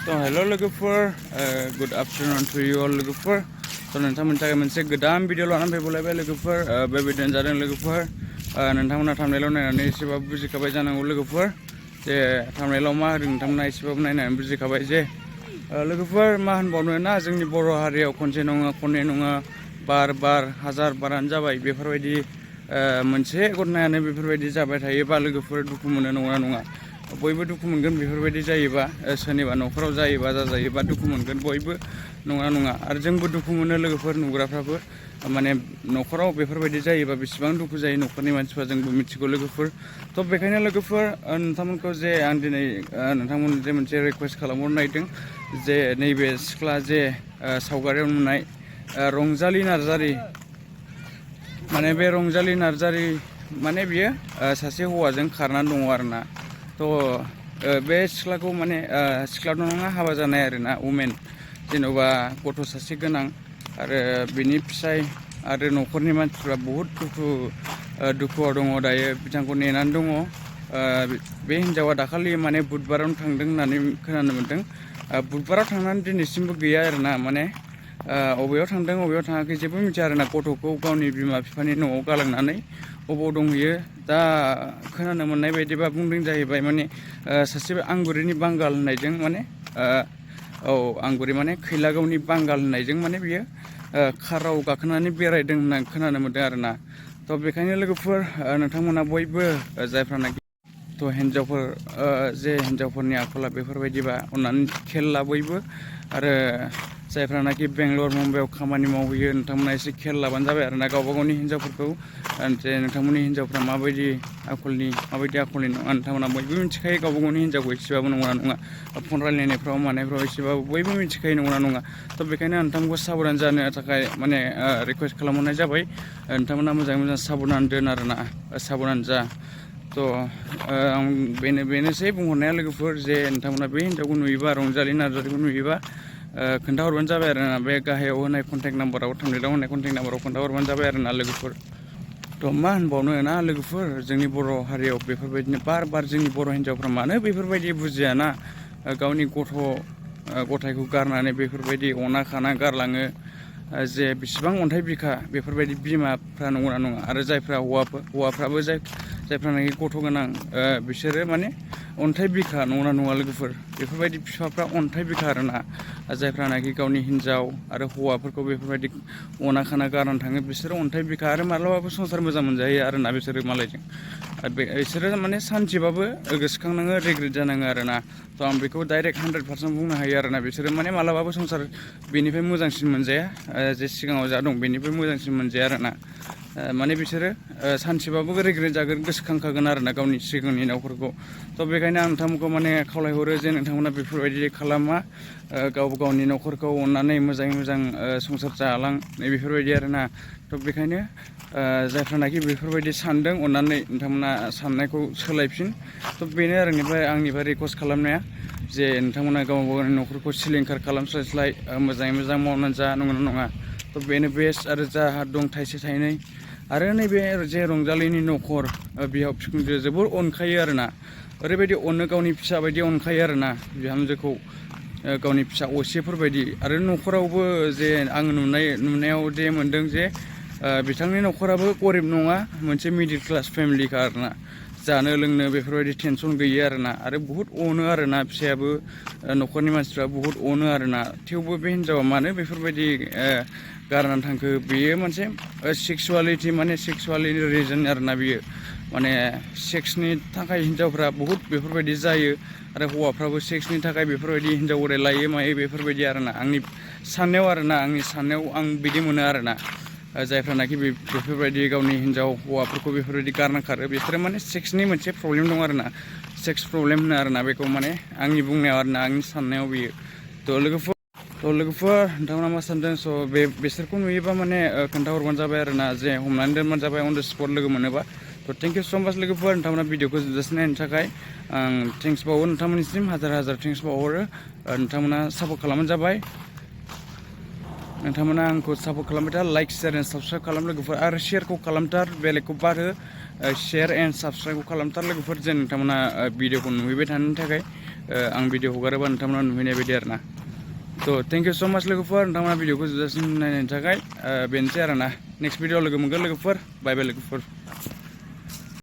So hello lwgwpwr, good afternoon to you all lwgwpwr. So नोंथांमोननि थाखाय मोनसे गोदान भिडिअ लानानै फैबावलायबाय लwgwpwr. बे भिडिअ'आनो जादों लwgwpwr. नोंथांमोना थाम्बनेइलाव नायनानै एसेबाबो बुजिखाबाय जानांगौ लwgwpwr. जे थाम्बनेइलाव मा होदों नोंथांमोना एसेबाबो नायनानै बुजिखाबाय जे लwgwpwr मा होनबावनो ना जोंनि बर' हारियाव खनसे नङा खननै नङा बार हाजार बारानो जाबाय बेफोरबायदि मोनसे घटनायानो बेफोरबायदि जाबाय थायोबा लwgwpwr दुखु मोनो नङा नङा बयबो दुखु मोनगोन बेफोरबायदि जायोबा सोरनिबा न'खराव जायोबा जाजायोबा दुखु मोनगोन बयबो नङा नङा आरो जोंबो दुखु मोनो लwgwpwr नुग्राफ्राबो माने न'खराव बेफोरबायदि जायोबा बेसेबां दुखु जायो न'खरनि मानसिफ्रा जोंबो मिथिगौ लwgwpwr थ' बेखायनो लwgwpwr नोंथांमोनखौ जे आं दिनै नोंथांमोन जे मोनसे रिकुवेस्ट खालामहरनो नागिरदों जे नैबे सिख्ला जे सावगारियाव नुनाय रंजालि नार्जारि माने बे रंजालि नार्जारि माने बियो सासे हौवाजों खारनानै दङ आरोना थ' बे सिख्लाखौ माने सिख्लाथ' नङा हाबा जानाय आरोना वुमेन जेन'बा गथ' सासे गोनां आरो बिनि फिसाय आरो न'खरनि मानसिफ्रा बहुद दुखुआव दङ दायो बिथांखौ नेनानै दङ बे हिन्जावा दाखालि माने बुधबारावनो थांदों होननानै खोनानो मोन्दों बुधबाराव थांनानै दिनैसिमबो गैया आरोना माने अबेयाव थांदों अबेयाव थाङाखै जेबो मिथिया आरोना गथ'खौ गावनि बिमा बिफानि न'आव गालांनानै अबाव दंहैयो दा खोनानो मोननाय बायदिबा बुंदों जाहैबाय माने सासे आंगुरिनि बांगाल होननायजों माने आंगुरि माने खैलागावनि बांगाल होननायजों माने बियो काराव गाखोनानै बेरायदों होननानै खोनानो मोन्दों आरोना थ' बेखायनो लwgwpwr नोंथांमोना बयबो जायफ्रानाखि थ' हिन्जावफोर जे हिन्जावफोरनि आखला बेफोरबायदिबा अननानै खेल ला बयबो आरो जायफ्रानाखि बेंगलर मुम्बाइआव खामानि मावहैयो नोंथांमोना एसे खेल लाबानो जाबाय आरोना गावबा गावनि हिन्जावफोरखौ जे नोंथांमोननि हिन्जावफ्रा माबायदि आखलनि नङा नोंथांमोना बयबो मिथिखायो गावबा गावनि हिन्जावखौ एसेबाबो नङा नङा फन रायलायनायफ्राव मानायफ्राव एसेबाबो बयबो मिथिखायो नङा नङा थ' बेखायनो नोंथांखौ साबधान जानो थाखाय माने रिकुवेस्ट खालामहरनाय जाबाय नोंथांमोना मोजाङै मोजां साबधान दोन आरोना साबधान जा थ' आं बेनोसै बुंहरनाया लwgwpwr जे नोंथांमोना बे हिन्जावखौ नुयोबा रंजालि नार्जारिखौ नुयोबा खोन्थाहरबानो जाबाय आरोना बे गाहायाव होनाय कन्टेक्ट नाम्बाराव थांदेराव होनाय कन्टेक्ट नाम्बाराव खोन्थाहरबानो जाबाय आरोना लwgwpwr थ' मा होनबावनो ना लwgwpwr जोंनि बर' हारियाव बेफोरबायदिनो बार जोंनि बर' हिन्जावफ्रा मानो बेफोरबायदि बुजियाना गावनि गथ' गथायखौ गारनानै बेफोरबायदि अना खाना गारलाङो जे बिसिबां अन्थाइ बिखा बेफोरबायदि बिमाफ्रा नंगौना नङा आरो जायफ्रा हौवाफ्राबो जायफ्रानाखि गथ' गोनां बिसोरो माने अन्थाइ बिखा नङा लwgwpwr बेफोरबायदि बिफाफ्रा अन्थाइ बिखा आरोना जायफ्रानाखि गावनि हिन्जाव आरो हौवाफोरखौ बेफोरबायदि अना खाना गारनानै थाङो बिसोरो अन्थाइ बिखा आरो माब्लाबाबो संसार मोजां मोनजायो आरोना बिसोरो मालायजों बिसोरो माने सानसेबाबो गोसोखांनाङो रिग्रेट जानाङो आरोना थ' आं बेखौ डाइरेक्ट 100% बुंनो हायो आरोना बिसोरो माने मालाबाबो संसार बेनिफ्राय मोजांसिन मोनजाया जे सिगाङाव जा दं बेनिफ्राय मोजांसिन मोनजाया आरोना माने बिसोरो सानसेबाबो रिग्रेट जागोन गोसोखांखागोन आरोना गावनि सिगांनि न'फोरखौ थ' बेखायनो आं नोंथांमोनखौ माने खावलायहरो जे नोंथांमोना बेफोरबायदि खालामा गावनि न'खरखौ अननानै मोजाङै मोजां संसार जालां बेफोरबायदि आरोना थ' बेखायनो जायफ्रानाखि बेफोरबायदि सानदों अननानै नोंथांमोना साननायखौ सोलायफिन थ' बेनो आरो आंनिफ्राय रिकुवेस्ट खालामनाया जे नोंथांमोना गावबा गावनि न'खरखौ सिलिंखार खालामस्लायस्लाय मोजाङै मोजां मावनानै जा नंगौना नङा थ' बेनो बेस्ट आरो जा हा दं थाइसे थाइनै आरो नैबे जे रंजालिनि न'खर बिहाव बिखुनजो जोबोर अनखायो आरोना ओरैबायदि अनो गावनि फिसा बायदि अनखायो आरोना बिहामजोखौ गावनि फिसा असेफोरबायदि आरो न'खरावबो जे आं नुनायाव जे मोन्दों जे बिथांनि न'खराबो गरिब नङा मोनसे मिडिल क्लास फेमिलिखा आरोना जानो लोंनो बेफोरबायदि टेनसन गैयै आरोना आरो बुहुत अनो आरोना फिसायाबो न'खरनि मानसिफ्रा बुहुत अनो आरोना थेवबो बे हिन्जावा मानो बेफोरबायदि गारनानै थांखो बेयो मोनसे सेक्सुवेलि रिजन आरोना बियो माने सेक्सनि थाखाय हिन्जावफ्रा बुहुत बेफोरबायदि जायो आरो हौवाफ्राबो सेक्सनि थाखाय बेफोरबायदि हिन्जाव गोदाय लायो मायो बेफोरबायदि आरोना आंनि साननायाव आं बिदि मोनो आरोना जायफ्रानाखि बेफोरबायदि गावनि हिन्जाव हौवाफोरखौ बेफोरबायदि गारना खारो बिसोरो माने सेक्सनि मोनसे प्रब्लेम दं आरोना सेक्स प्रब्लेम होनो आरोना बेखौ माने आंनि बुंनायाव आरोना आंनि साननायाव बियो थ' लwgwpwr नोंथांमोना मा सानदों स' बिसोरखौ नुयोबा माने खोन्थाहरबानो जाबाय आरोना जे हमनानै दोनबानो जाबाय अन द स्पट लोगो मोनोबा थ' थेंक इउ स' माच लwgwpwr नोंथांमोना भिडिअखौ जोबजासिम नायनो थाखाय आं थेंक्स बावो नोंथांमोननिसिम हाजार थेंक्स बावहरो नोंथांमोना सापर्ट खालामबानो जाबाय नोंथांमोना आंखौ सापर्ट खालामबाय था लाइक शेयार एन्ड साबस्क्राइब खालाम लwgwpwr आरो शेयारखौ खालामथार बेलेगखौ बारहो शेयार एन्ड साबस्क्राइबखौ खालामथार लwgwpwr जेन नोंथांमोना भिडिअखौ नुहैबाय थानायनि थाखाय आं भिडिअ हगारोबा नोंथांमोना नुहैनाय बायदि आरोना थ' थेंक इउ स' माच लोगोफोर नोंथांमोना भिडिअखौ जोबजासिम नायनायनि थाखाय बेनोसै आरोना नेक्स्ट भिडिअ लोगो मोनगोन लोगोफोर बाय बाय लोगोफोर